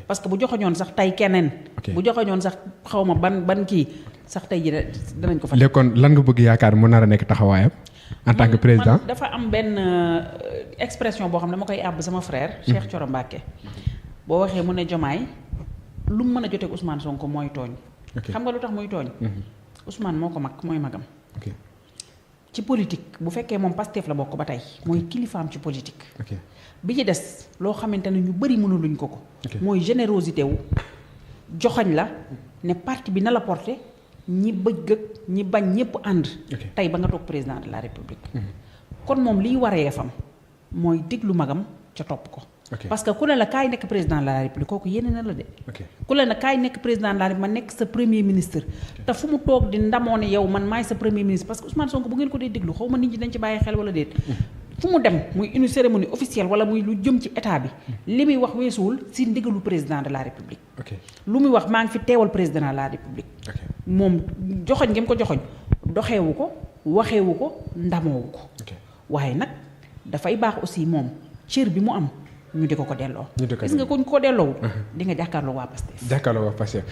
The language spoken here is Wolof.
parce que bu joxoñoon sax tey keneen. bu joxoñoon sax xaw ma ban kii sax tey ji danañ ko fa. léegi kon lan nga bëgg yaakaar mu nar a nekk taxawaayam en tant que président. dafa am benn expression boo xam ne dama koy àbb sama frère. Cheikh Thioro Mbacké boo waxee mu ne Diomaye lu mu mën a jotee Ousmane Sonko mooy tooñ. xam nga lu tax muy tooñ. Ousmane moo ko mag mooy magam. ci politique bu fekkee moom Pastef la bokk ba tey mooy kilifaam ci politique. bi ci des loo xamante ne ñu bëri mënuluñ ko ko. mooy générosité wu joxoñ la ne parti bi na la porté ñi bëgg ak ñi bañ ñëpp ànd. tey ba nga toog président de la république. kon moom liy waree fam mooy déglu magam ca topp ko. parce que ku ne la kaay nekk président de la république kooku yéene na la de. ku ne la kaay nekk président de la république ma nekk sa premier ministre. te fu mu toog di ndamoo ne yow man maay sa premier ministre parce que Ousmane Sonko bu ngeen ko dee déglu xaw ma nit ñi dañ ci bàyyi xel wala déet. fu mu dem muy une cérémonie officielle wala muy lu jëm ci état bi li muy wax weesuwul si ndigalu président de la république. lu muy wax maa ngi fi teewal président de la république. moom joxoñ ngeen ko joxoñ doxeewu ko waxeewu ko ndamoowu ko. waaye nag dafay baax aussi moom cër bi mu am. ñu di ko delloo. gis nga kuñ ko delloo. di nga jàkkaarloo waa Pastef.